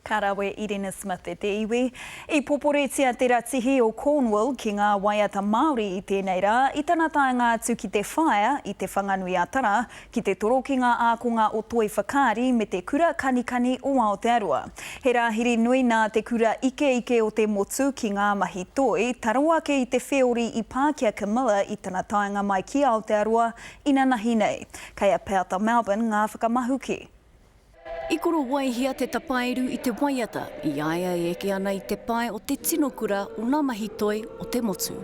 Ka rawe Irina Smith e te iwi. I poporetia te ratihi o Cornwall ki ngā waiata Māori i tēnei rā i tana taenga atu ki te Whaea i Te Whanganui-a-Tara ki te toro ki ngā ākonga o Toi Whakaari me te Kura Kanikani o Aotearoa. He rāhiri nui nā te kura ikeike o te motu ki ngā mahi toi, taro ake i te wheori i pā ki a Camilla i tana taenga mai ki Aotearoa inanahi nei. Kei a Peata Melbourne ngā whakamahuki. I korowaihia te tapairu i te waiata i a ia e eke ana i te pae o te tino kura o ngā mahi toi o te motu.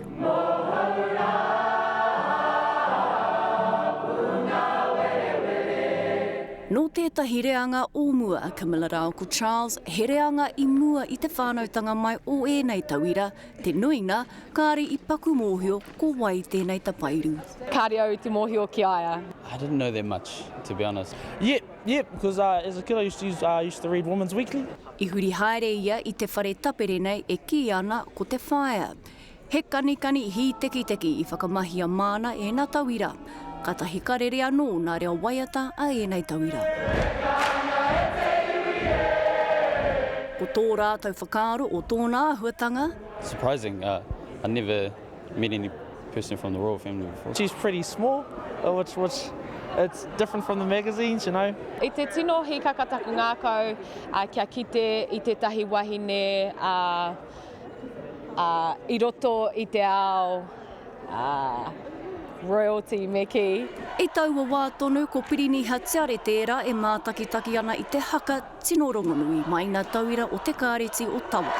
Nō tētahi reanga o mua a Camilla rāua ko Charles, he reanga i mua i te whānautanga mai o ēnei tauira, te nuinga, kāre i paku mōhio ko wai tēnei tapairu. Kāre au i te mōhio ki a ia. I didn't know that much, to be honest. Yep, yep, because as a kid I used to use, I used to read Woman's Weekly. I huri haere ia i te whare tapere nei e kīia ana ko te whaea. He kanikani hītekiteki i whakamahia māna ēnā tauira. Katahi ka rere anō nā reo waiata a ēnei tauira. Ko tō rātou whakaaro o tōna āhuatanga. Surprising, I never met any person from the royal family before. She's pretty small, which, which it's different from the magazines, you know. I te tino hīkaka taku ngākau kia kite i tētahi wahine i roto i te ao royalty me kī. I taua wā tonu ko Piriniha Tiare tērā e mātakitaki ana i te haka tino rongonui mai ngā tauira o Te Kāreti o Tawa.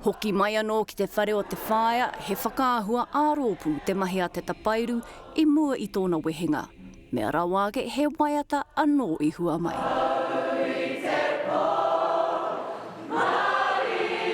Hoki mai anō ki te whare o te whaea, he whakaahua ā-rōpū te mahi a te tapairu i mua i tōna wehenga. Mea rawa ake he waiata anō i hua mai.